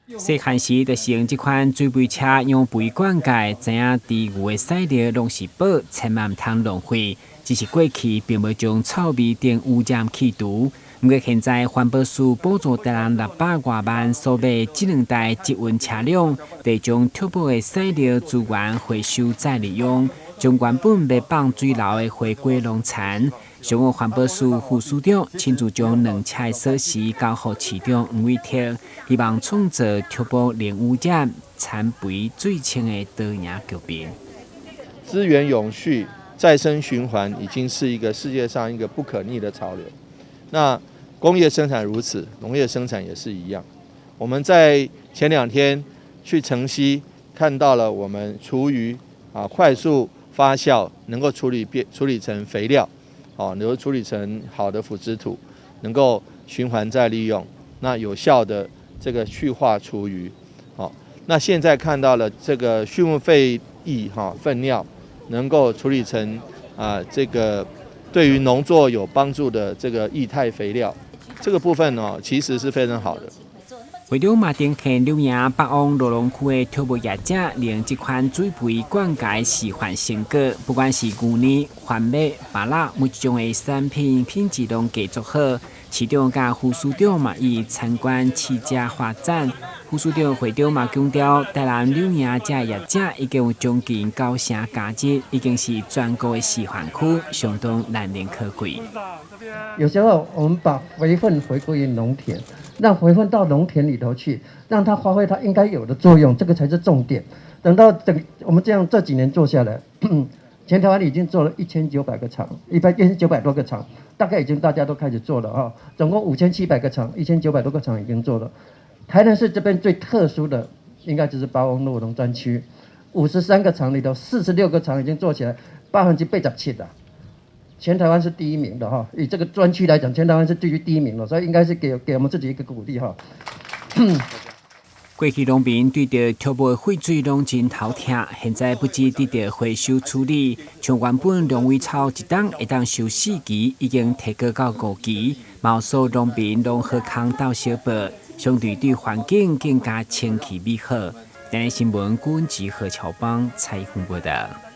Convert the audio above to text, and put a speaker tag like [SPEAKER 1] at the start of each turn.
[SPEAKER 1] 細漢時就是用這款水肥車養肥灌溉，知影豬牛的屎尿攏是寶，千萬毋通浪費。只是過去並無將臭味等污染去除。毋過現在環保署補助台南600外萬所買這兩台集運車輛，得將畜牧的屎尿資源回收再利用，將原本欲放水流的回歸農田。上午環保署副署長親自將兩車的鎖匙交予市長黃偉哲，希望創造畜牧零污染、田肥水清的多贏局面。
[SPEAKER 2] 資源永續、再生循環已經是一個世界上一個不可逆的潮流。那工業生產如此，農業生產也是一樣。我們在前2天去城西看到了我們廚餘啊，快速發酵，能夠處理變處理成肥料，哦，能夠處理成好的腐殖土，能夠循環再利用，那有效的這個去化廚餘，好，那現在看到了這個畜牧廢液哈糞尿，能夠處理成啊這個對於農作有幫助的這個液態肥料，這個部分呢其實是非常好的。
[SPEAKER 1] 會長馬丁縣柳營北旺羅龍區的畜牧業者，利用這款水肥灌溉示範成果，不管是牛奶、番麥、芭樂，每一種的產品品質攏繼續好。市長佮副市長嘛，伊參觀試食發展。副市長會長嘛強調，台南柳營這業者已經有將近九成價值，已經是全國的示範區，相當難能可貴。
[SPEAKER 3] 有時候我們把肥分回歸於農田，讓肥分到農田裡頭去，讓它發揮它應該有的作用，這個才是重點。等到等我們這樣這幾年做下來，全台灣已經做了1900個場，1900多個場，大概已經大家都開始做了哈。總共5700個場，1900多個場已經做了。台南市這邊最特殊的，應該就是八翁酪農專區，53個場裡頭，46個場已經做起來，87%了。全台灣是第一名的哈，以這個專區來講，全台灣是居第一名的，所以應該是給我們自己一個鼓勵哈。
[SPEAKER 1] 過去農民對著畜牧廢水攏真頭痛，現在不只得著回收處理，像原本龍尾草一冬會當收四期，已經提高到五期，嘛予農民攏好康鬥相報，相對對環境更加清氣美好。台南新聞郭文吉何喬邦採訪報道。